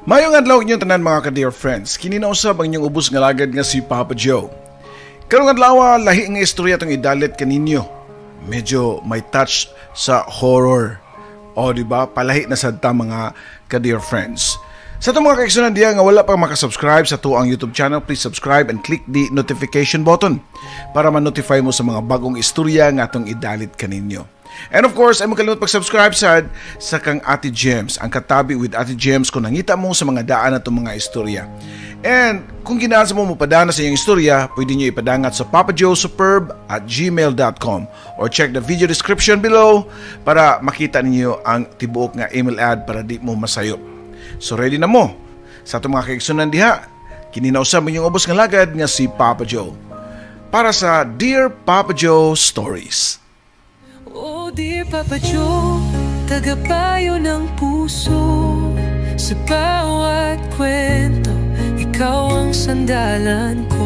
Maayong adlaw inyong tanan, mga ka-dear friends. Kini na usab ang inyong ubos nga lagad nga si Papa Joe. Karong adlaw, lahi nga istorya tong idalit kaninyo. Medyo may touch sa horror. O, di ba? Palahi na sad ta, mga ka-dear friends. Sa itong mga kaigsuonan diya nga wala pa makasubscribe sa atuang YouTube channel, please subscribe and click the notification button para ma-notify mo sa mga bagong istorya nga atong idalit kaninyo. And of course, ay makalimot pag-subscribe sad sa kang Ate Gems, ang Katabi with Ate Gems, kung nangita mo sa mga daan na itong mga istorya. And kung ginahan sa mo mopadana sa inyong istorya, pwede nyo ipadangat sa papajoesuperb@gmail.com or check the video description below para makita ninyo ang tibuok nga email ad para di mo masayop. So ready na mo? Sa atong mga kaigsunan diha, kini na usab inyong ubos nga lagad nga si Papa Joe para sa Dear Papa Joe Stories. Oh dear Papa Joe, tagapayo ng puso. Sa bawat kwento, ikaw ang sandalan ko.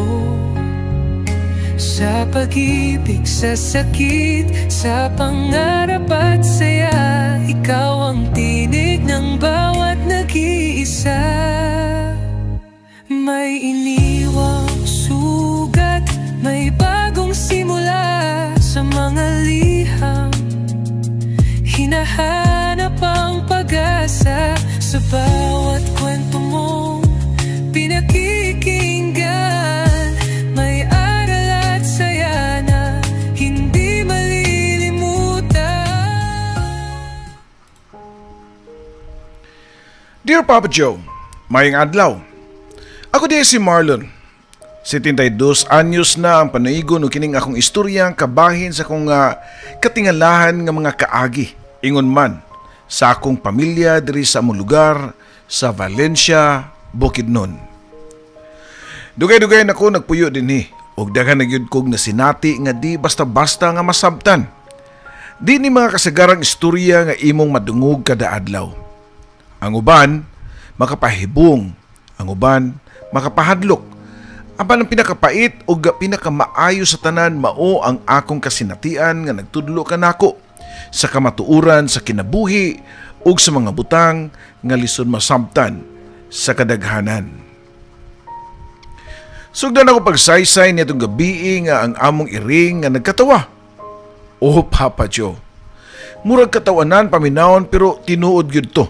Sa pag-ibig, sa sakit, sa pangarap at saya, ikaw ang tinig ng bawat nag-iisa. May iniwang sugat, may bagong simula. Sa mga liham, hinahanap ang pag-asa. Sa bawat kwento mong pinakikinggan, may aral at saya na hindi malilimutan. Dear Papa Joe, maayong adlaw. Ako di si Marlon. 72 anyos na ang panaigon ug kining akong istorya kabahin sa akong katingalahan nga mga kaagi. Ingon man sa akong pamilya diri sa among lugar sa Valencia, Bukidnon. Dugay-dugay na ko nagpuyo dinhi ug daghan na gyud kog nasinati nga di basta-basta nga masabtan. Di ni mga kasagarang istorya nga imong madungog kada adlaw. Ang uban makapahibong, ang uban makapahadlok. Apan ang pinakapait o pinakamaayo sa tanan mao ang akong kasinatian nga nagtudlo kanako sa kamatuoran sa kinabuhi ug sa mga butang nga lisod masabtan sa kadaghanan. Sugdan ako pagsaysay niadtong gabii nga ang among iring nga nagkatawa. Oh, Papa Joe, murag katawanan paminawon pero tinuod gyud to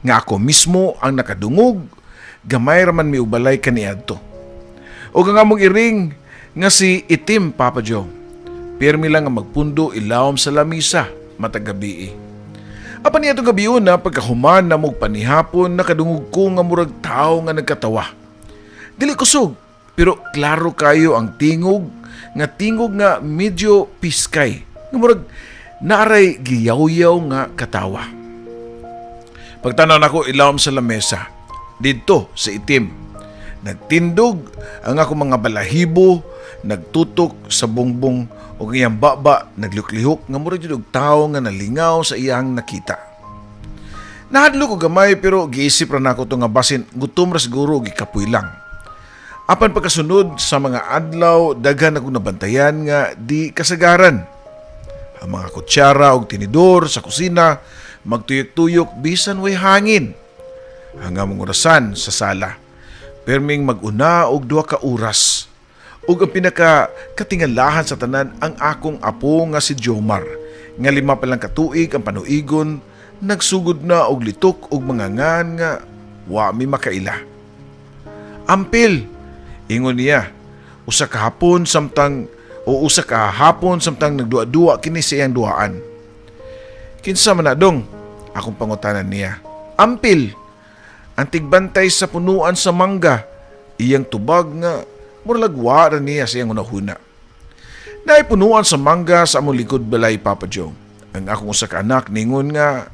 nga ako mismo ang nakadungog, gamay ra man mi og balay kaniadto. O ang among iring nga si Itim, Papa Joe, pirmi lang nga magpundo ilawom sa lamisa matag gabii. Apan niya itong gabi na pagkahuman na mong panihapon, nakadungog ko nga murag tao nga nagkatawa. Dili kusog, pero klaro kayo ang tingog nga medyo piskay. Nga murag naaray giyawyaw nga katawa. Pagtanaw nako ilawom sa lamesa, didto sa Itim, nagtindog ang akong mga balahibo, nagtutok sa bungbong ug iyang baba naglihuklihok nga murag jud og tawo nga nalingaw sa iyang nakita. Nahadlok ko gamay pero giisip ra nako to nga basin gutom ra siguro og gikapoy lang. Apan pagkasunod sa mga adlaw, daghan akong nabantayan nga di kasagaran. Ang mga kutsara og tinidor sa kusina magtuyok-tuyok bisan way hangin. Ang among orasan sa sala perming mag-una og 2 ka oras. Ug ang pinaka katingalahan sa tanan ang akong apo nga si Jomar, nga 5 pa lang katuig ang panuigon, nagsugod na og litok og mga ngan nga wa mi makaila. Ampil, ingon niya, usa ka hapon samtang nagduwa-duwa kini sa iyang duaan. Kinsa man na dong? Akong pangutanan niya. Ampil, ang tigbantay sa punuan sa mangga, iyang tubag nga murag wa ra niya sa iyang hunahuna. Naay punuan sa mangga sa among likod balay, Papa Joe. Ang akong usa ka anak ningon nga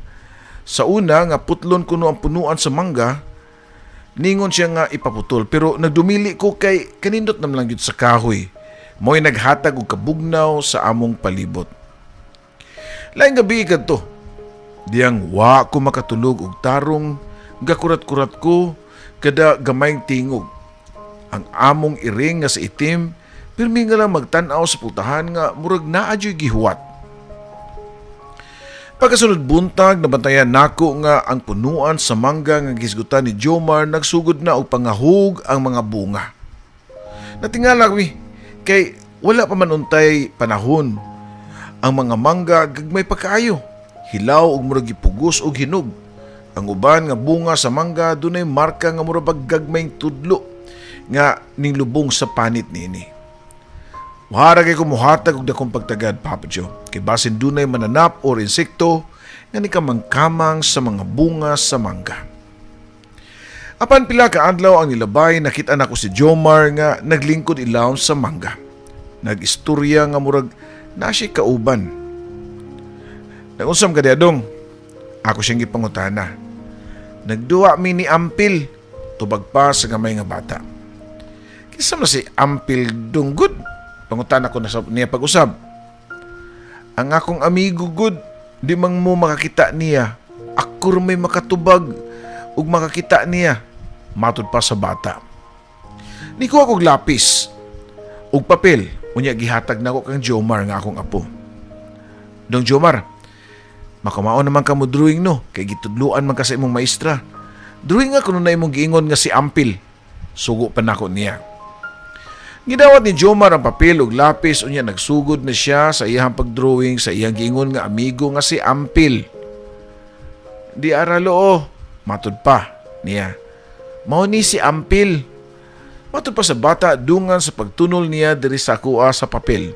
sa una nga putlon kuno ang punuan sa mangga, ningon siya nga ipaputol pero nagdumili ko kay kanindot naman lang gyud sa kahoy. Mo'y naghatag og kabugnaw sa among palibot. Laing gabi kadto, diyang wa ko makatulog og tarong gakurat-kurat ko kada gamayng tingog. Ang among iring nga sa Itim, pirmi nga lang magtan-aw sa pultahan nga murag naa dyo'y gihuwat. Pagkasunod buntag, nabantayan nako nga ang punuan sa mangga nga gisgutan ni Jomar nagsugod na og pangahug ang mga bunga. Natingala mi kay wala pa man untay panahon. Ang mga mangga gagmay pa kaayo, hilaw ug murag gipugos og hinog. Ang uban nga bunga sa mangga dunay marka nga murag gagmayng tudlo nga ninglubong sa panit niini. Wara kay kumuhatag og dakong pagtagad, Papa Joe, kay basin dunay mananap or insekto nga nikamangkamang sa mga bunga sa mangga. Apan pila ka adlaw ang nilabay, nakita nako si Jomar nga naglingkod ilawom sa mangga. Nag-istorya nga murag na siya kauban. Nag-unsam ka diadong? Ako siyang gipangutana. Nagduwa mi ni Ampil, tubag pa sa gamay nga bata. Kinsa man si Ampil dunggod? Pangutana ko na sa niya pag-usab. Ang akong amigo gud, di man mo makakita niya. Ako may makatubag ug makakita niya. Matud pa sa bata. Nikuha kog lapis ug papel, unya gihatag nako kang Jomar nga akong apo. Dong Jomar, makamao naman ka mo drawing no, kay gitudluan man ka sa imong maestra. Drawing nga kuno na imong giingon nga si Ampil. Sugo pa nako niya. Gidawat ni Jomar ang papel ug lapis, unya nagsugod na siya sa iyang pagdrawing sa iyang giingon nga amigo nga si Ampil. Di aralo o, matud pa niya. Mao ni si Ampil. Matud pa sa bata dungan sa pagtunol niya diri sa akoa sa papel.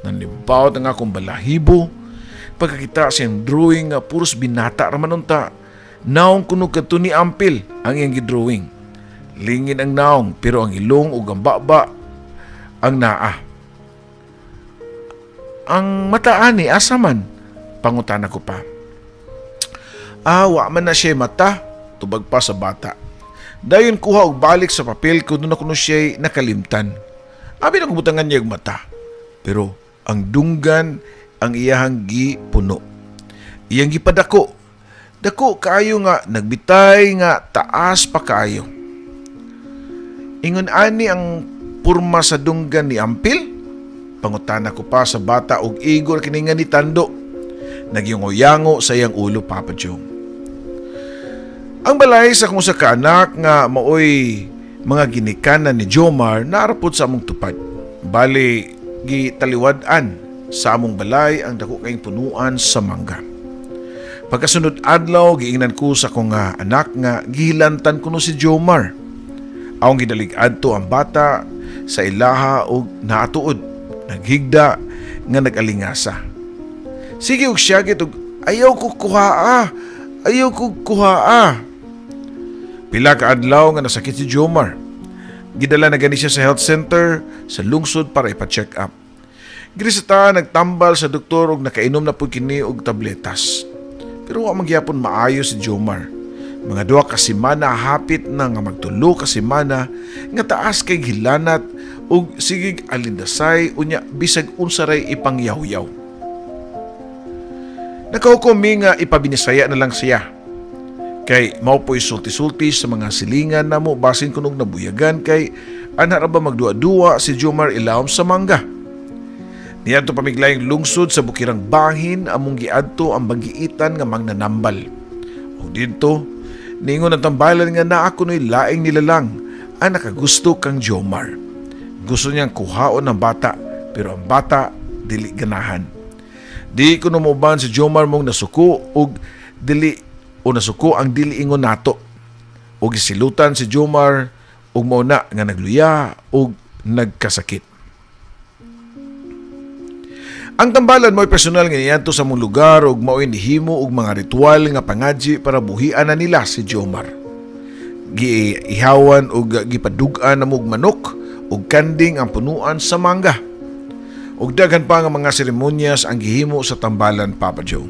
Nanlimbawat ang akong balahibo pagkakita sa iyang drawing nga puros binata ra man unta. Naong kuno kadto ni Ampil ang iyang gidrawing. Lingin ang naong pero ang ilong ug ang baba ang naa. Ang mata ani asa man? Pangutana ko pa. Ah, wa man na siya mata, tubag pa sa bata. Dayon kuha og balik sa papel kun na kuno siya nakalimtan. Abi na kubutangan niya og mata. Pero ang dunggan ang iyahang gipuno. Iyang gipadako. Dako kaayo nga nagbitay nga taas pa kaayo. Ingon ani ang purma sa dunggan ni Ampil? Pangutana ko pa sa bata og igor kini nga ni Tando. Nagyungo-yango sa iyang ulo, Papa Joe. Ang balay sa kung sa kaanak nga maoy mga ginikanan ni Jomar naarapod sa among tupad. Bali, gitaliwad-an sa among balay ang dako kayong punuan sa mangga. Pagkasunod adlaw, giingnan ko sa akong anak nga gihilantan kuno si Jomar. Awong gidalig adto ang bata sa ilaha og naatuod, naghigda nga nag-alingasa. Sige og siyagit og ayaw ko kuhaa, ayaw ko kuhaa. Pila ka adlaw nga nasakit si Jomar. Gidala na gani siya sa health center sa lungsod para ipa-check up. Grisita nagtambal sa doktor og nakainom na pud kini og tabletas. Pero wa magyapon maayo si Jomar. Mga duha ka semana hapit na nga magtulo ka semana nga taas kay gilanat og sigig alindasay unya bisag unsa ray ipangyawyaw. Nakahukom mi nga ipabinisaya na lang siya. Kay mao po'y sulti-sulti sa mga silingan namo basin kunog nabuyagan kay ana ra ba magduwa-duwa si Jomar ilawom sa mangga. Niadto pamiglayng lungsod sa Bukirang Bahin among giadto ang banggiitan nga mangnanambal. Ug didto niingon ang tambalan nga naa kuno'y laing nilalang ang nakagusto kang Jomar. Gusto niyang kuhaon ang bata pero ang bata dili ganahan. Di kuno moban si Jomar mong nasuko og dili o nasuko ang dili ingon nato. Og gisilutan si Jomar og mao na nga nagluya og nagkasakit. Ang tambalan mo'y personal nga niadto sa mong lugar ug mao'y nihimo og mga ritual nga pangadji para buhian na nila si Jomar. Giihawan ug gipadug-an na og manok ug kanding ang punuan sa mangga. Ug daghan pa nga mga seremonyas ang gihimo sa tambalan, Papa Joe.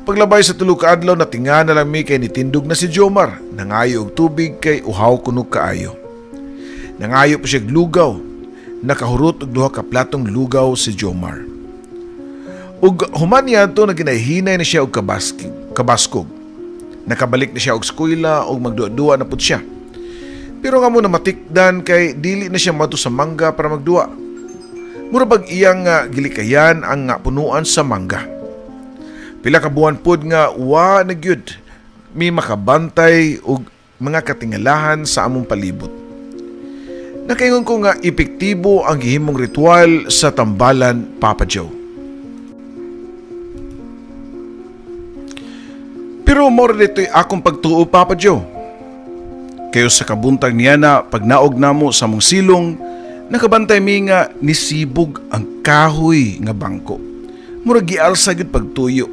Paglabay sa tulo ka adlaw natinga na lang mi kay nitindog na si Jomar, nangayo og tubig kay uhaw kuno kaayo. Nangayo pa siya og lugaw. Nakahurot og duha ka platong lugaw si Jomar. Ug human niadto na ginahinay na siya og kabaskog. Nakabalik na siya og eskwela ug magduwa-duwa na pud siya. Pero nga mo na matikdan kay dili na siya madto sa mangga para magduwa. Mura bag iyang gilikayan ang punuan sa mangga. Pila ka buwan pod nga wa na gyud mi makabantay og mga katingalahan sa among palibot. Nakaingon ko nga epektibo ang gihimong ritual sa tambalan, Papa Joe. Pero more dito'y akong pagtuo, Papa Joe. Kayo sa kabuntag niya na pagnaog namo sa mong silong, nakabantay mi nga nisibog ang kahoy nga bangko. Murag gialsa gyud pagtuyo.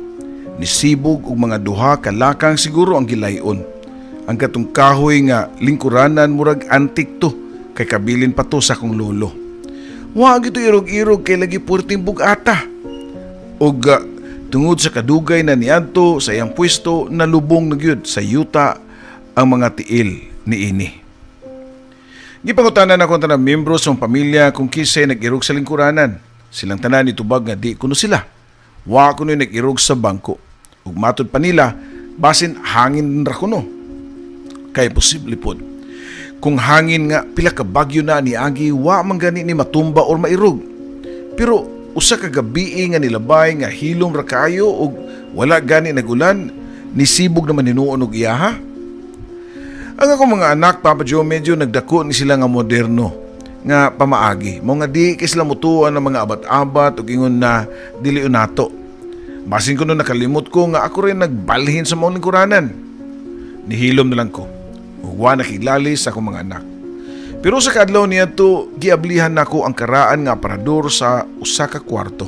Nisibog og mga duha ka lakang siguro ang gilayon. Ang katong kahoy nga lingkuranan murag antik to, kay kabilin pa to sa akong lolo. Wa gyud to irog-irog kay lagi purting bugata. Og tungod sa kadugay na niadto sa iyang pwesto, nalubong na gyud sa yuta ang mga tiil niini. Gipangutanan ako ang tanang miyembro sa mong pamilya kung kinsay nag-irog sa lingkuranan. Silang tanan nitubag nga di kuno sila. Wa kuno nag-irog sa bangko. Ug matud pa nila, basin hangin ra kuno. Kay posible pod. Kung hangin nga pila ka bagyo na niagi, wa man gani ni matumba or mairog. Pero usa ka gabii nga nilabay nga hilom ra kaayo ug wala gani nagulan, nisibog naman hinuon og iyaha. Ang akong mga anak, Papa Joe, medyo nagdako ni sila nga moderno nga pamaagi. Mao nga di kay sila mutuan ng mga abat-abat ug ingon na dili nato. Basin ko no nakalimot ko nga ako rin nagbalhin sa maong lingkuranan. Nihilom na lang ko. Ug wa nakiglali sa akong mga anak. Pero sa kaadlaw niya to, giablihan nako ang karaan nga aparador sa usa ka kwarto.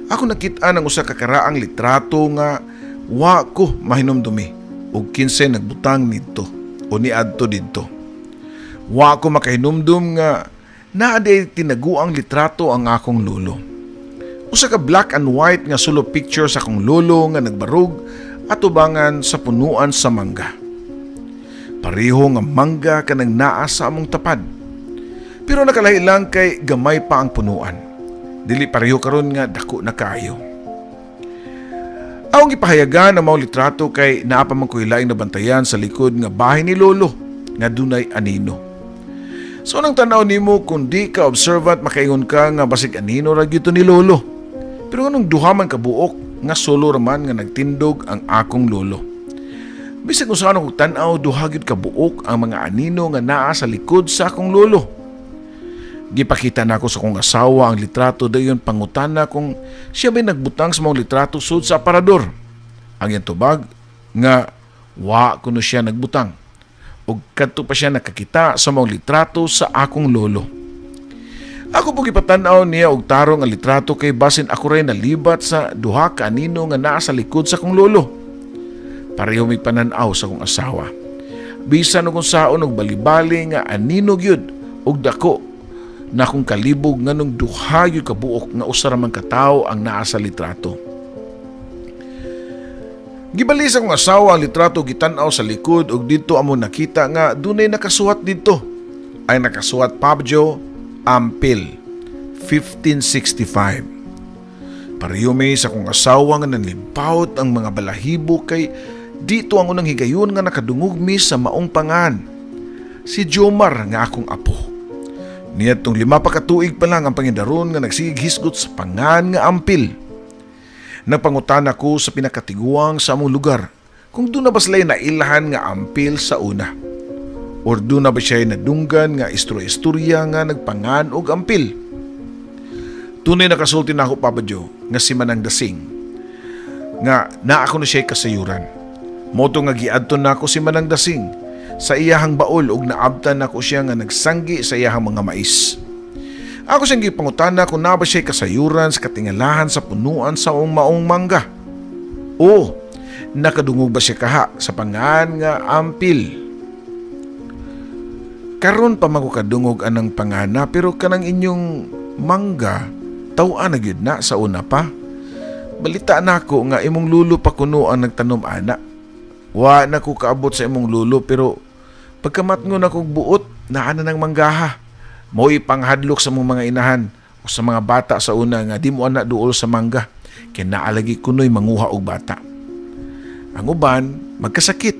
Ako nakit-an ang usa ka karaang litrato nga wa ko mahinumdumi ug kinsay nagbutang nidto o niadto didto. Wa ko makahinumdum nga naa di tinaguang litrato ang akong lolo. Usa ka black and white nga solo picture sa akong lolo nga nagbarug atubangan sa punuan sa mangga. Pareho nga mangga kanang naa sa among tapad. Pero nakalahi lang kay gamay pa ang punuan. Dili pareho karon nga dako na kaayo. Awong gipahayagan ang maong litrato kay naa pa man koy laing nabantayan sa likod nga bahay ni lolo nga dunay anino. So nang tan-aw nimo kung di ka observant makaingon ka nga basig anino ra gyud to ni lolo. Pero nganong duha man kabuok nga solo ra man nga nagtindog ang akong lolo. Bisag unsa akong tan-aw, duha gyud kabuok ang mga anino nga naa sa likod sa akong lolo. Gipakita nako sa akong asawa ang litrato dayon pangutana kung siya ba'y nagbutang sa mga litrato sud sa aparador. Ang iyang tubag nga wa kuno siya nagbutang. Ug kadto pa siya nakakita sa mga litrato sa akong lolo. Ako po gipatan-aw niya og tarong ang litrato kay basin ako rin nalibat sa duha ka anino nga naa sa likod sa akong lolo. Pareho may panan-aw sa akong asawa. Bisan og unsaon og balibali nga anino gyud og dako na akong kalibog nganong duha gyud kabuok nga usa ra man ka tawo ang naa sa litrato. Gibali sa akong asawa ang litrato gitan-aw sa likod ug didto amo nakita nga dunay nakasuwat didto. Ay nakasuwat, Papa Joe, Ampil 1565. Pareho may sa akong asawa nga nanlimpawot ang mga balahibo kay dito ang unang higayon nga nakadungog mi sa maong pangan. Si Jomar nga akong apo. Niadtong 5 pa ka tuig pa lang ang pangindaron nga nagsighisgot sa pangan nga Ampil. Nagpangutana ko sa pinakatiguang sa among lugar kung doon na ba sila nailahan nga ampil sa una. Or doon na ba siya nadunggan nga istorya-istorya nga nagpangan og ampil. Tunay nakasulti na ako, Papa Joe, nga si Manang Dasing, nga naa ko na siya kasayuran. Moto nga giadto na ako si Manang Dasing sa iyahang baol og naabtan nako siya nga nagsanggi sa iyahang mga mais. Ako siyang gipangutana kung naa ba siya kasayuran sa katingalahan sa punuan sa maong mangga. O nakadungog ba siya kaha sa pangan nga ampil. Karon pa man ko kadungog anang pangana pero kanang inyong mangga taw-an na gyud na sa una pa. Balita nako nga imong lulo pa kuno ang nagtanom ana. Wa na ko kaabot sa imong lulo pero pagkamatngon akong buot naa na ng manggaha. Mo'y panghadlok sa mong mga inahan o sa mga bata sa una nga di mo ana duol sa mangga kay naalagi kuno'y manguha og bata. Ang uban magkasakit.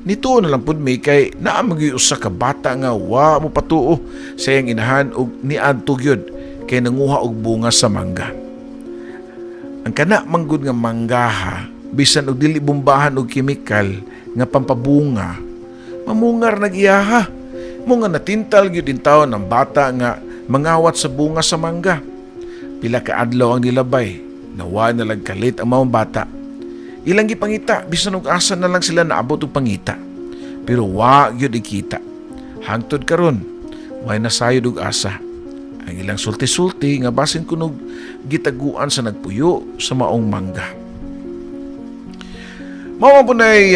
Nituo na lang pud mi kay naa magyud usa ka bata nga wa mo patuo sa iyang inahan og niadto gyud kay nanguha og bunga sa mangga. Ang kana manggod nga manggaha, bisan og dili bombahan og kemikal nga pampabunga, mamungar nag-iyaha. Mo nga natintal gyud intawon ang bata nga mangawat sa bunga sa mangga. Pila ka adlaw ang nilabay, nawa na lang kalit ang maong bata. Ilang gipangita, bisan og asa na lang sila naabot og pangita. Pero wa gyud ikita. Hangtod karon, way nasayod og asa. Ang ilang sulti-sulti nga basin kunog gitaguan sa nagpuyo sa maong mangga. Mao man po na'y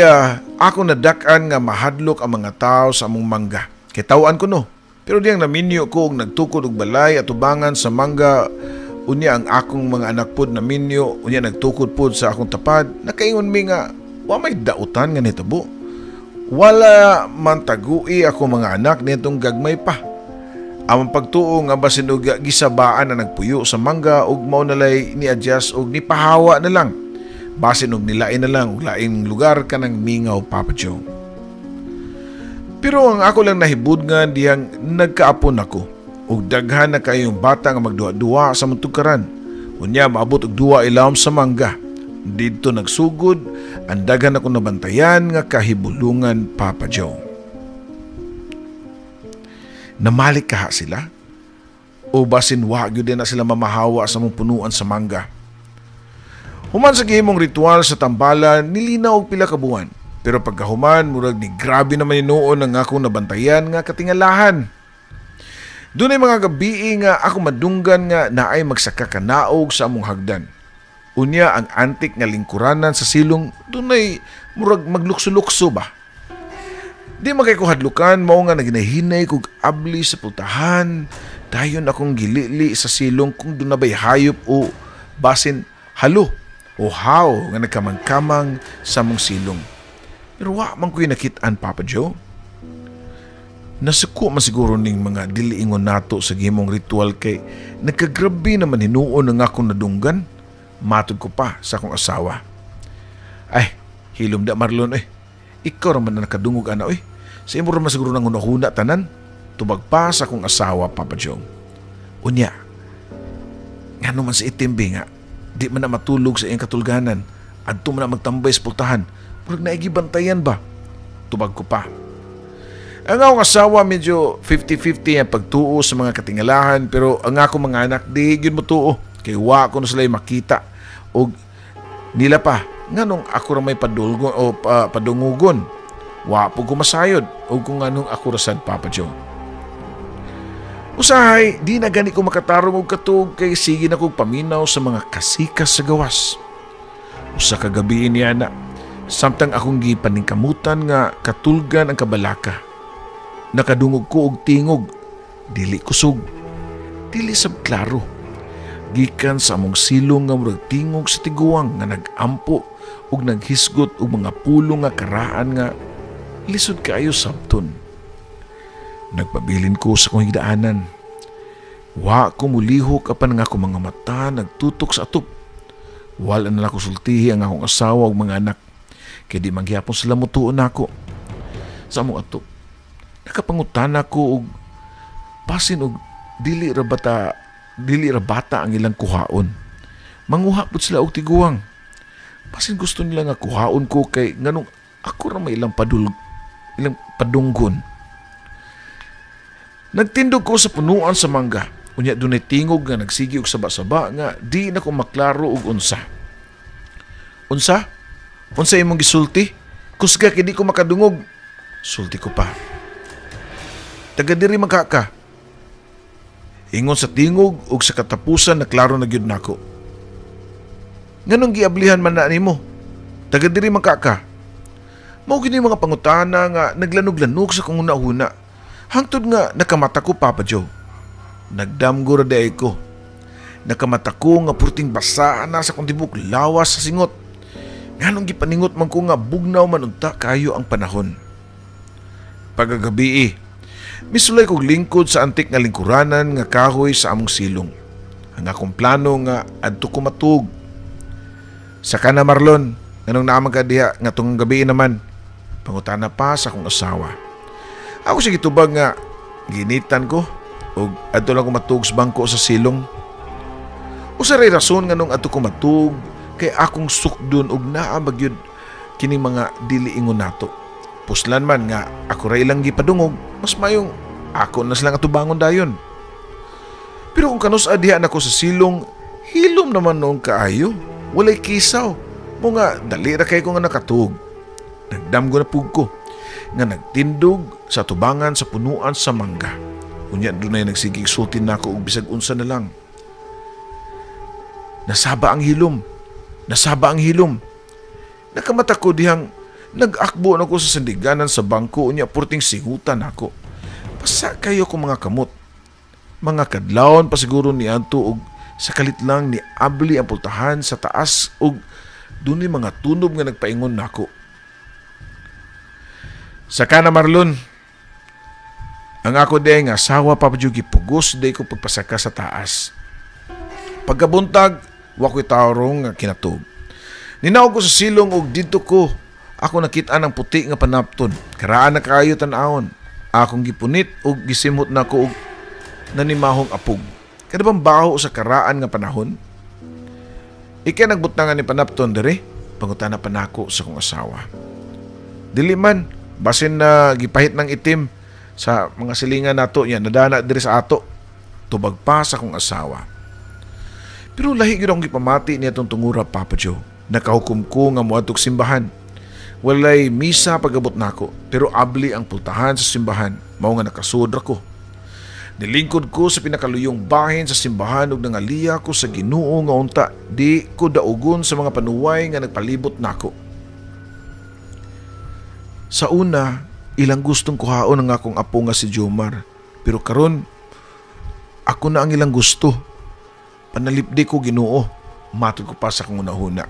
ako nadak-an nga mahadlok ang mga tao sa among mangga. Kay taw-an ko no. Pero diyang naminyo ko og nagtukod og balay at tubangan sa mangga, unya ang akong mga anak pod naminyo, unya nagtukod pod sa akong tapad, nakaingon mi nga wa may dautan nga nitabo. Wala man tagui ako mga anak nitong gagmay pa. Among pagtuo nga basin og gisabaan na nagpuyo sa mangga ug mao nalay ni-adjust og nipahawa na lang. Basin og nilain na lang og laing lugar kanang mingaw, Papa Joe. Pero ang ako lang nahibudngan diyang nagkaapon ako ug daghan na kayong bata nga magduha-duha sa mantugkaran. Unya maabot og duwa ilawom sa mangga. Didto nagsugod ang daghan ako nabantayan nga kahibulungan, Papa Joe. Namalik kaha sila? O basin wa gyud na sila mamahawa sa mong punuan sa mangga. Human sa gihimong ritual sa tambalan, nilinaw og pila ka buwan. Pero pagkahuman, murag ni grabe naman hinuon ang akong nabantayan nga katingalahan. Dunay mga gabii nga ako madunggan nga naay magsaka kanaog sa among hagdan. Unya ang antik nga lingkuranan sa silong dunay murag maglukso-lukso ba. Di man kay ko hadlukan, mao nga naginahinay kog abli sa pultahan. Dayon akong gilili sa silong kung doon na ba'y hayop o basin halo o haw nga nagkamang-kamang sa mong silong. Pero wa man ko'y nakit-an, Papa Joe. Nasuko man siguro ning mga diliingon nato sa gihimong ritual kay nagkagrabe naman hinuon ang akong nadunggan. Matod ko pa sa akong asawa. Ay, hilom da Marlon eh. Ikaw raman na nakadungog ana oy. Sa imo raman siguro nang hunahuna tanan. Tubag pa sa akong asawa, Papa Joe. Unya, ngano man sa itimbi nga, di man na matulog sa iyang katulganan. Adto man na magtambay sa pultahan. Murag naigibantayan ba? Tubag ko pa. Ang akong asawa medyo 50-50 ang pagtuo sa mga katingalahan, pero ang akong mga anak di gyud motuo. Kay wa ko na sila makita og nila pa nganong ako ra may padulgon o padungugon. Wa po ko masayod og kung nganong ako ra sad, Papa Joe. Usahay di na gani ko makatarong og katug kay sige na kog paminaw sa mga kasikas sa gawas. Usa ka gabi niya na samtang akong gipaningkamutan nga katulgan ang kabalaka. Nakadungog ko og tingog, dili kusog, dili sab klaro. Gikan sa among silong nga murag tingog sa tiguang nga nag-ampo ug naghisgot og mga pulong nga karaan nga lisod kaayo sabton. Nagpabilin ko sa akong higdaanan. Wa ko mulihok apan nga akong mga mata nagtutok sa atop. Wala na lang ko sultihi ang akong asawa ug mga anak. Kay di man gihapon sila mutuon nako. Sa among atop, nakapangutana ko og basin og dili ra bata ang ilang kuhaon. Manguha pud sila og tiguang. Basin gusto nila nga kuhaon ko kay nganong ako ra may ilang padunggon. Nagtindog ko sa punuan sa mangga. Unya dunay tingog nga nagsigi og saba-saba nga di na ko maklaro og unsa. Unsa? Unsa imong gisulti? Kusga kay di ko makadungog. Sulti ko pa. Taga diri man ka. Ingon sa tingog ug sa katapusan na klaro na gyud nako. Nganong giablihan man na nimo? Taga diri man ka. Mao gini mga pangutana nga naglanog-lanog sa kong hunahuna. Hangtod nga nakamata ko, Papa Joe. Nagdamgo ra diay ko. Nakamata ko nga purting basa na sa kong tibok lawas sa singot. Nganong gipaningot man ko nga bugnaw man unta kayo ang panahon. Pagkagabi, misulay kog lingkod sa antik nga lingkuranan nga kahoy sa among silong. Ang akong plano nga adto ko matug. Saka na Marlon, nganong naman ka diha nga tungong gabi naman. Pangutana pa sa akong asawa. Ako siya gitubag nga ginitan ko og adto lang ko matug sa bangko sa silong. Usa ray rason nganong adto ko matug kay akong sukdon og naa magyud kining mga dili ingon nato. Puslan man nga ako ra ilang gipadungog, mas mayong ako na silang atubangon dayon. Pero kung kanus-a diha nako sa silong, hilom naman noon kaayo. Walay kisaw. Mo nga dali ra kay ko nga nakatug. Nagdamgo na pug ko nga nagtindog sa tubangan sa punuan sa mangga. Unya dunay nagsigig sulti nako og bisag unsa na lang. Nasaba ang hilom. Nasaba ang hilom. Nakamata ko dihang nag-akbo na ko sa sandiganan sa bangko, unya purting singutan ako. Pasa kayo ko mga kamot. Mga kadlawon pa siguro ni adto og sa kalit lang ni abli ang pultahan sa taas og dunay mga tunob nga nagpaingon nako. Saka na, Marlon. Ang ako day nga asawa, Papa Joe, gipugos day ko pagpasaka sa taas. Pagkabuntag, wa ko'y tarong nga kinatug. Ninaog ko sa silong og didto ko ako nakita ng puti nga panapton. Karaan na kaayo tan-awon. Akong gipunit og gisimhot nako og nanimahong apog. Kada bang baho sa karaan nga panahon? Ika nagbutangan ni panapton dere, pangutana pa nako sa kong asawa. Dili man, basin na gipahit ng itim sa mga silingan nato niya, nadana diri sa ato, tubag pa sa kong asawa. Pero lahi gyud akong gipamati niya tong tungura, Papa Joe. Nakahukom ko nga moadtog simbahan. Walay misa pagabot nako, pero abli ang pultahan sa simbahan, mao nga nakasudra ko. Nilingkod ko sa pinakaluyong bahin sa simbahan ug nangaliya ko sa Ginoo nga unta di ko daugon sa mga panuway nga nagpalibot nako. Sa una, ilang gustong kuhaon ang akong apo nga si Jomar, pero karon ako na ang ilang gusto. Panalipdi ko, Ginoo, matod ko pa sa akong unahuna.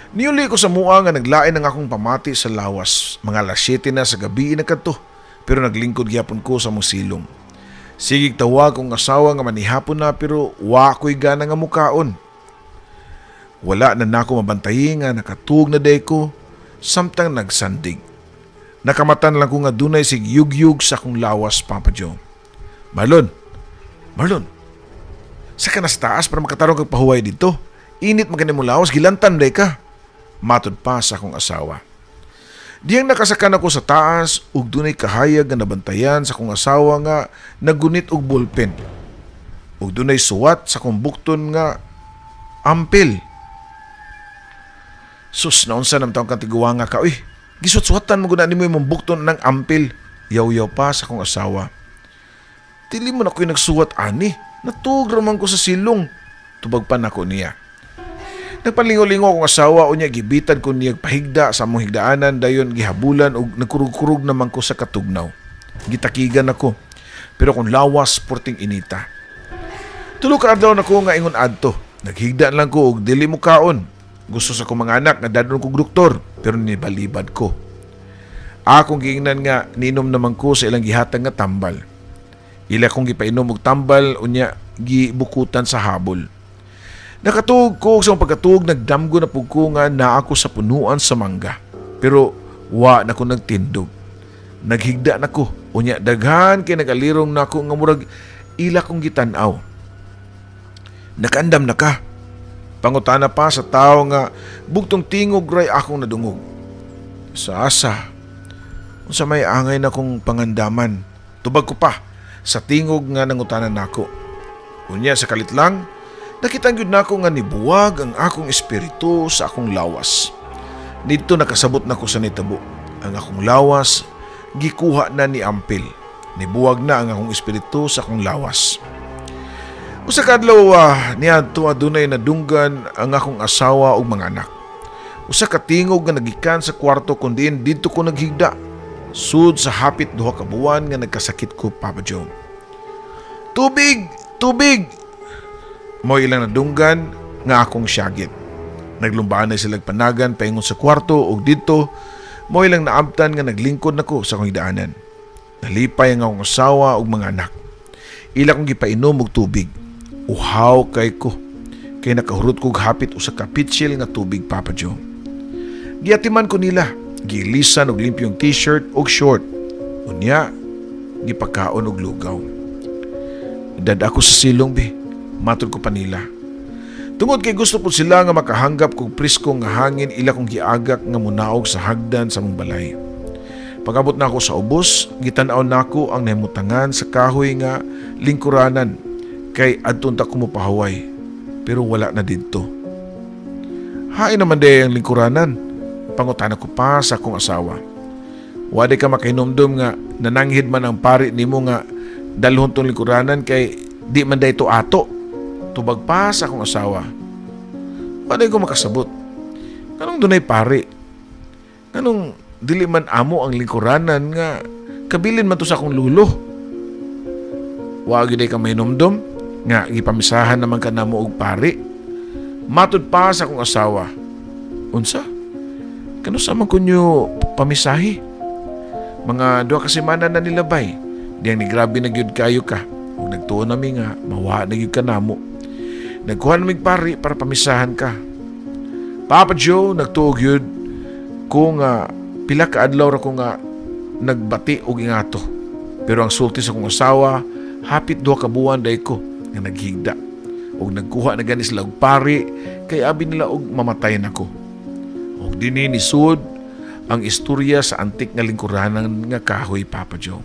Niuli ko sa mua nga naglain ang akong pamati sa lawas. Mga alas 7 na sa gabi na kadto, pero naglingkod gyapon ko sa mong silong. Sigig tawag kong asawa nga manihapon na, pero wa ko'y gana nga mukaon. Wala na nako mabantayi nga nakatug na day ko samtang nagsandig. Nakamatan lang ko nga dunay sig yugyug sa akong lawas, Papa Joe. Marlon, Marlon, sa ka na sa taas para makatarong kag pahuway dito. Init man mo lawas, gilantan day ka. Matod pa sa akong asawa. Diyang nakasakan ako sa taas ug dunay kahayag nga nabantayan sa akong asawa nga nagunit og ballpen. Ug dunay suwat sa akong bukton nga ampil. Sus, naunsa nam taong kantiguwa nga ka, uy, gisuat-suwatan mo guna nimo imong bukton ng ampil. Yaw-yaw pa sa akong asawa. Dili mo na ko'y nagsuwat ani, natug raman ko sa silong. Tubag pa nako niya. Nagpalingo-lingo akong asawa, unya gibitan ko niya pahigda sa among higdaanan, dayon gihabulan og nagkurug-kurug naman ko sa katugnaw. Gitakigan ako, pero kung lawas porting inita. Tulo ka adlaw nako nga ingon adto. Naghigda lang ko og dili mo kaon. Gusto sa akong mga anak nga dadon kog doktor, pero nibalibad ko. Akong giingnan nga ninom naman ko sa ilang gihatag nga tambal. Ila kong gipainom og tambal, unya gibukutan sa habol. Nakatuog ko sa pagkatuog, nagdamgo na pug ko nga naa ako sa punuan sa mangga. Pero wa na ko nagtindog. Naghigda na ko, unya daghan kay nagalirong nako nga murag ila kong gitan-aw. Nakaandam na ka. Pangutana pa sa tao nga bugtong tingog ray akong nadungog. Sa asa, unsa may angay na kong pangandaman. Tubag ko pa sa tingog nga nangutanan nako. Unya sa kalit lang, nakita gyud nako nga nibuwag ang akong espiritu sa akong lawas. Didto nakasabot nako sa nitabo. Ang akong lawas gikuha na ni Ampil. Nibuwag na ang akong espiritu sa akong lawas. Usa ka adlaw niadto adunay nadunggan ang akong asawa ug mga anak. Usa ka tingog nga nagikan sa kwarto kun diin didto ko naghigda. Sud sa hapit 2 ka buwan nga nagkasakit ko, Papa Joe. Tubig! Tubig! Mo ilang nadunggan nga akong syagit. Naglumbaan na sila panagan paingon sa kwarto ug didto mo ilang naabtan nga naglingkod nako sa akong higdaanan. Nalipay ang akong asawa ug mga anak. Ila kong gipainom og tubig. Uhaw kay ko kay nakahurot kog hapit usa ka pitsil nga tubig, Papa Joe. Giatiman ko nila, gilisan og limpyong t-shirt og short. Unya gipakaon og lugaw. Dad ako sa silong bi. Matod ko pa nila. Tungod kay gusto po sila nga makahanggap kog presko nga hangin, ila kong giagak nga munaog sa hagdan sa mong balay. Pag-abot nako sa ubos, gitan-aw nako ang nahimutangan sa kahoy nga lingkuranan kay adton ta ko mopahaway, pero wala na didto. Hain naman day ang lingkuranan, pangutana ko pa sa akong asawa. Wadi ka makahinumdum nga nananghid man ang pari nimo nga dalhon tong lingkuranan kay di man day to ato. Tubag pa sa akong asawa. Wadi ko makasabot. Nganong dunay pari? Nganong dili man amo ang lingkuranan nga kabilin man to sa akong lulo? Wa gyud ka mahinumdum nga gipamisahan naman ka namo og pari. Matud pa sa akong asawa. Unsa? Kano sa man kunyo pamisahi? Mga 2 ka semana na nilabay. Diyang ni grabe na gyud kayo ka. Ug nagtuo nami nga mawa na gyud ka namo. Nagkuha namig pari para pamisahan ka. Papa Joe, nagtuo gyud ko nga pila ka adlaw ra ko nga nagbati og ingato. Pero ang sulti sa akong asawa, hapit 2 ka buwan day ko nga naghigda. Og nagkuha na gani sila og pari kay abi nila og mamatayan ako. Og dinhi nisud ang istorya sa antik nga lingkuranan nga kahoy, Papa Joe.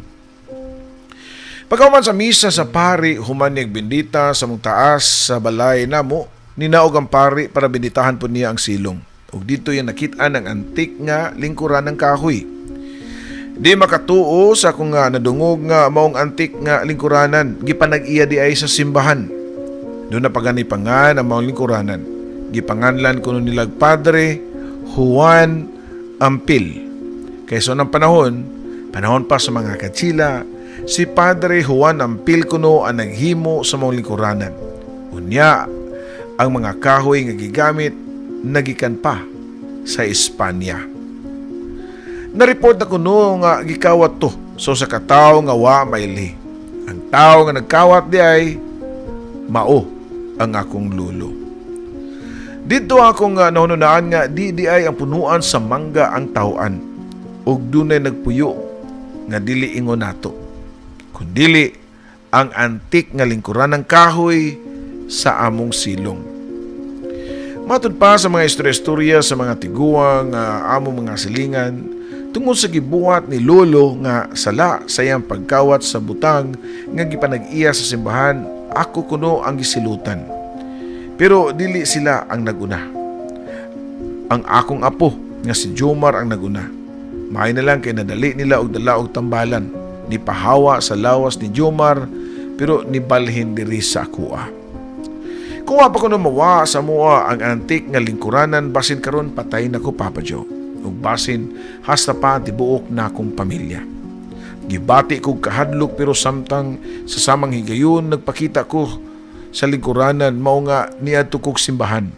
Pagkahuman sa misa sa pari, human niyang bendita sa mong taas sa balay namo, ninaog ang pari para benditahan po niya ang silong. Ug dito yung nakit-an ang antik nga lingkuran ng kahoy. Di makatuo sa akong nga nadungog nga maong antik nga lingkuranan, gipanag-iya di ay sa simbahan. Doon na pagani pangan ang maong lingkuranan. Gipanganlan kuno nilag Padre Juan Ampil. Kaysa ng panahon, panahon pa sa mga katsila, si Padre Juan Ampil kuno ang naghimo sa maong lingkuranan. Unya, ang mga kahoy nga gigamit nagikan pa sa Espanya. Nareport na kuno nga gikawat to so sa katawo nga wa mailhi. Ang tawo nga nagkawat di ay mao ang akong lulo. Dito akong nahununaan nga di ay ang punuan sa mangga ang tawaan ug dunay nagpuyo nga dili ingon nato, kundili ang antik nga lingkuran ng kahoy sa among silong. Matud pa sa mga istorya-istorya sa mga tiguang among mga silingan, tungod sa gibuhat ni Lolo nga sala sa iyang pagkawat sa butang nga gipanag-iya sa simbahan, ako kuno ang gisilutan. Pero dili sila ang naguna. Ang akong apo nga si Jomar ang naguna. Maayo na lang kay nadali nila og dala og tambalan. Ni pahawa sa lawas ni Jomar pero nibalhin diri sa akoa. Kung wa pa kuno mawa sa mua ang antik nga lingkuranan, basin karon patay nako, Papa Joe. Ug basin hasta pa tibuok na akong pamilya. Gibati kog kahadlok pero samtang sa samang higayon nagpakita ko sa lingkuranan mao nga niadto kog simbahan.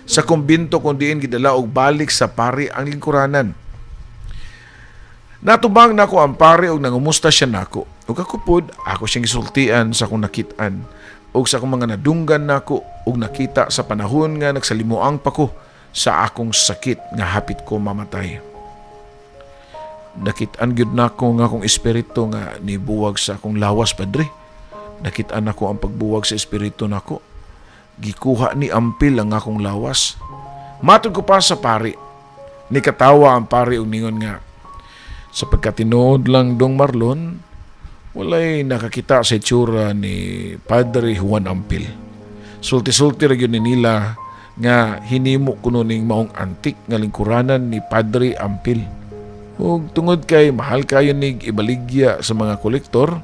Sa kumbinto kung diin gidala og balik sa pari ang lingkuranan. Natubang nako ang pari og nangumusta siya nako. Ug ako pod, ako siyang gisultian sa akong nakit-an ug sa akong mga nadunggan nako ug nakita sa panahon nga nagsalimuang pa ko sa akong sakit nga hapit ko mamatay. Nakit-an gyud nako nga akong espiritu nga nibuwag sa akong lawas, padre. Nakit-an nako ang pagbuwag sa espiritu nako. Gikuha ni Ampil ang akong lawas. Matod ko pa sa pari. Nikatawa ang pari ug ningon nga, sa pagkatinuod lang dong Marlon, walay nakakita sa itsura ni Padre Juan Ampil. Sulti-sulti ra gyud ni nila nga hinimo kuno ning maong antik nga lingkuranan ni Padre Ampil. Ug tungod kay mahal kayo nig ibaligya sa mga kolektor,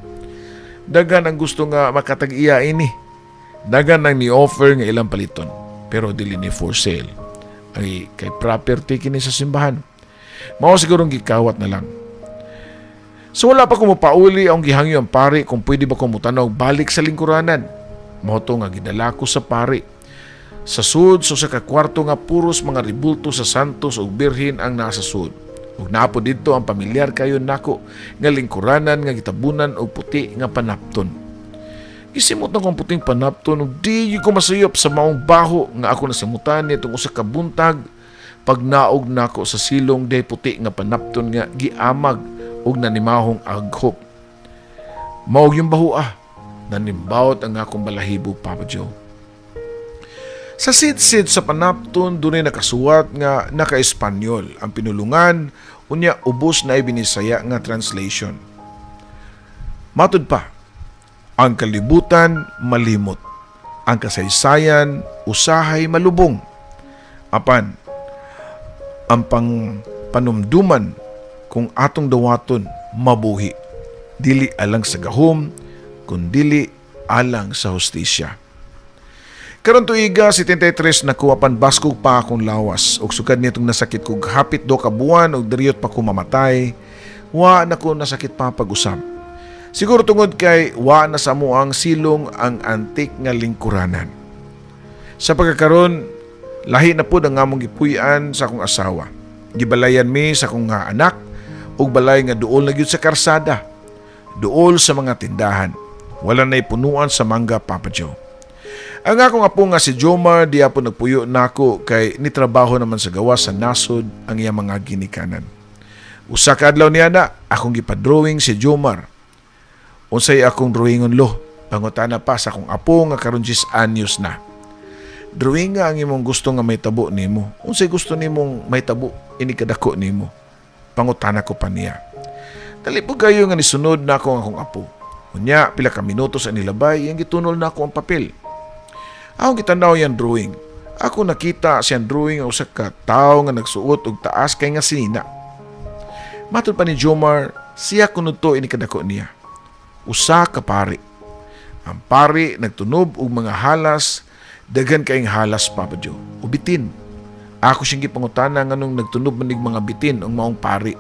dagan ang gusto nga makatag-iya ini. Dagan ang ni-offer nga ilang paliton, pero dili ni for sale. Ay kay property kini sa simbahan. Mao sigurong gikawat na lang. So wala pa kumupauli ang gihangyo ang pari kung pwede ba kumutanaw balik sa lingkuranan. Mao to nga gidala ko sa pari. Sa sud so sa kakwarto nga puros mga ribulto sa Santos ug Birhen ang nasa sud. Ug naapo didto ang pamilyar kayo nako nga lingkuranan nga gitabunan og puti nga panapton. Gisimot na kong puting panapton ug di ko masayop sa maong baho nga ako nasimutan nitong usa ka buntag pagnaog nako sa silong day puti nga panapton nga giamag ug nanimahong aghop. Maog yung baho ah. Nanimbawot ang akong balahibo, Papa Joe. Sa sidsid sa panapton, dunay nakasuwat nga naka-Espanyol ang pinulungan, unya ubos na ibinisaya nga translation. Matud pa, ang kalibutan malimot, ang kasaysayan usahay malubong. Apan, ang panumduman kung atong dawaton mabuhi, dili alang sa gahom, kundili alang sa hustisya. Karon tuiga 73 nakuha pan baskog pa akong lawas ug sukad nitong nasakit kog hapit do ka buwan ug diriyot pa ko mamatay, wa na ko nasakit pa pag-usab. Siguro tungod kay wa na sa amuang silong ang antik nga lingkuranan. Sa pagkakaron, lahi na pud ang among gipuy-an sa akong asawa. Gibalayan mi sa akong nga anak ug balay nga duol na gyud sa karsada, duol sa mga tindahan. Wala na'y punuan sa mangga, Papa Joe. Ang akong apo nga si Jomar diya po nagpuyo nako kay nitrabaho naman sa gawas sa nasod ang iyang mga ginikanan. Usa ka adlaw niya na akong gipa-drawing si Jomar. Unsay akong drawingon lo? Pangutana pa sa akong apo nga karon 10 anyos na. Drawing nga ang imong gusto nga may tabo nimo. Unsay gusto nimong may tabo ini kadako nimo? Pangutana ko pa niya. Dali po kayo nga nisunod na ako ang akong apo. Unya pila ka minuto sa nilabay iyang gitunol na ako ang papel. Akong gitanaw yang drawing. Ako nakita siyang drawing ang usa ka tawo nga nagsuot og taas kay nga sinina. Matud pa ni Jomar, siya kuno to ini kadako niya. Usa ka pari. Ang pari nagtunob og mga halas, daghan kaayong halas, Papa Joe. O bitin. Ako siyang gipangutana nganong nagtunob manig mga bitin ang maong pari.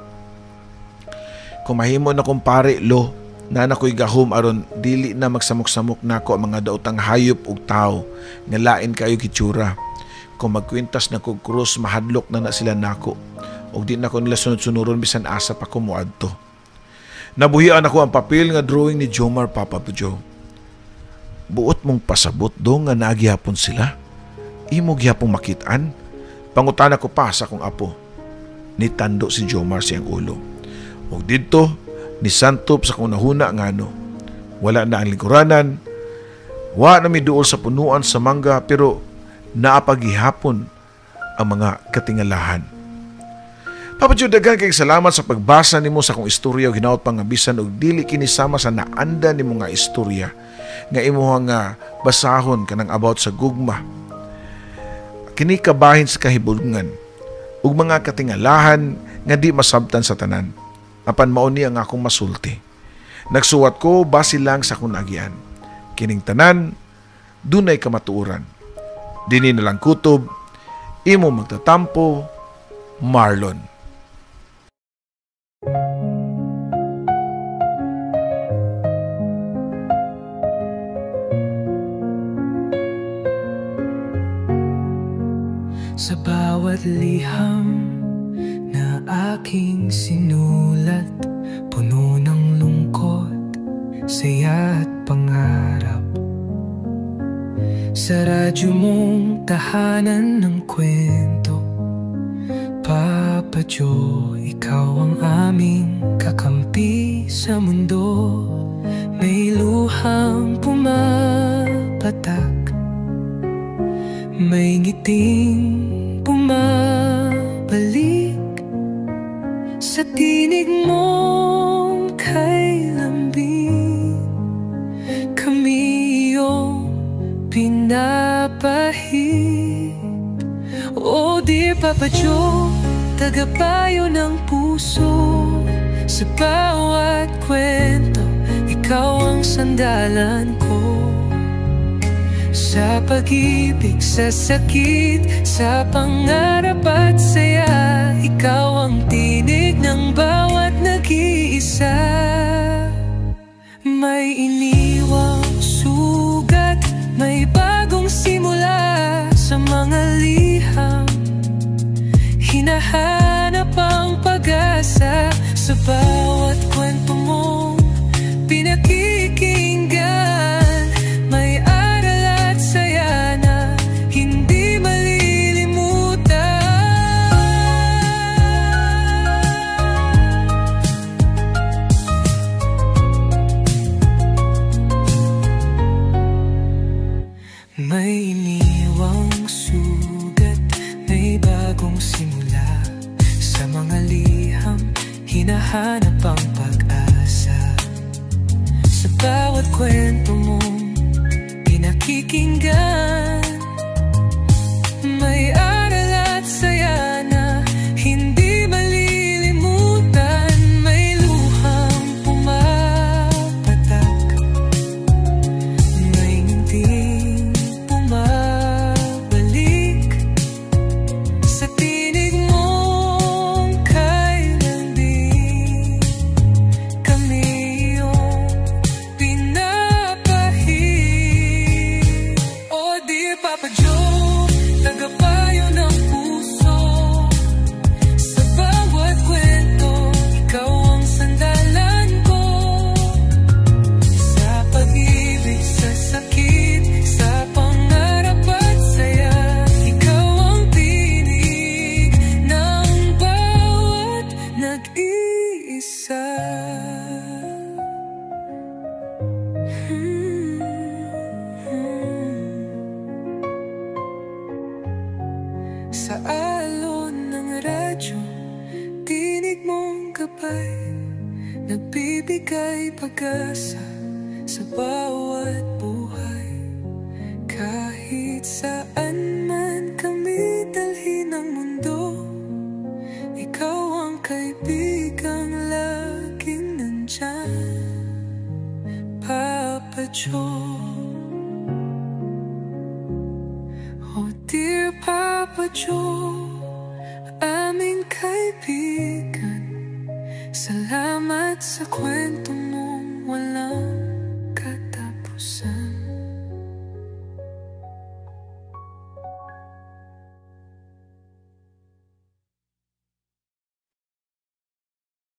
Kung mahimo na kong pari, lo, na nakoy gahom aron dili na magsamok-samok nako ang mga daotang hayop ug tawo nga lain kayo gitsura. Kung magkwintas na kog krus, mahadlok na na sila nako ug di nako nila sunod-sunuron bisan asa pa ko moadto. Nabuhian ako ang papel nga drawing ni Jomar, Papa Joe. Buot mong pasabot do nga naagihapon sila? Imo gihapong makit-an? Pangutana ko pa sa akong apo. Nitando si Jomar siyang ulo. Ug didto nisantop sa kunahuna ngano. Wala na ang lingkuranan, wa na miduol sa punuan sa mangga, pero naapagihapon ang mga katingalahan. Papa Joe, daghan kay salamat sa pagbasa nimo sa akong istorya ug hinaot pang bisan og dili kini sama sa naanda nimo nga istorya nga imuha nga basahon kanang about sa gugma. Kini kabahin sa kahibulngan ug mga katingalahan nga di masabtan sa tanan. Apan mao ni ang akong masulti. Nagsuwat ko base lang sa akong naagian. Kining tanan dunay kamatuoran. Dini na lang kutob, imo magtatampo, Marlon. Sa bawat liham na aking sinulat, puno ng lungkot, saya at pangarap. Sa radyo mong tahanan ng kwento, Papa Joe, ikaw ang aming kakampi sa mundo. May luhang pumapatak, may ngiting bumabalik. Sa tinig mong kay lambing, kami iyong pinapahid. Oh dear Papa Joe, tagapayo ng puso. Sa bawat kwento, ikaw ang sandalan ko. Sa pag-ibig, sa sakit, sa pangarap at saya, ikaw ang tinig ng bawat nag-iisa. May iniwang sugat, may bagong simula. Sa mga liham, hinahanap ang pag-asa. Sa bawat kwento mong pinakikinggan, may aral at saya na hindi malilimutan. Hinahanap ang pag-asa. Sa bawat kwento mong pinakikinggan, may aral at saya na hindi malilimutan. May luhang pumapatak, may ngiting bumabalik. Sa tinig mong kay lambing, kami iyong pinapahid. Oh dear Papa Joe, tagapayo ng puso. Sa bawat kwento, ikaw ang sandalan ko. Sa pag-ibig, sa sakit, sa pangarap at saya, ikaw ang tinig ng bawat nag-iisa. Sa alon ng radyo, tinig mong gabay, nagbibigay pag-asa sa bawat buhay. Kahit saan man kami dalhin ng mundo, ikaw ang kaibigang laging nandyan, Papa Joe. Oh dear Papa Joe, aming kaibigan, salamat sa kwento.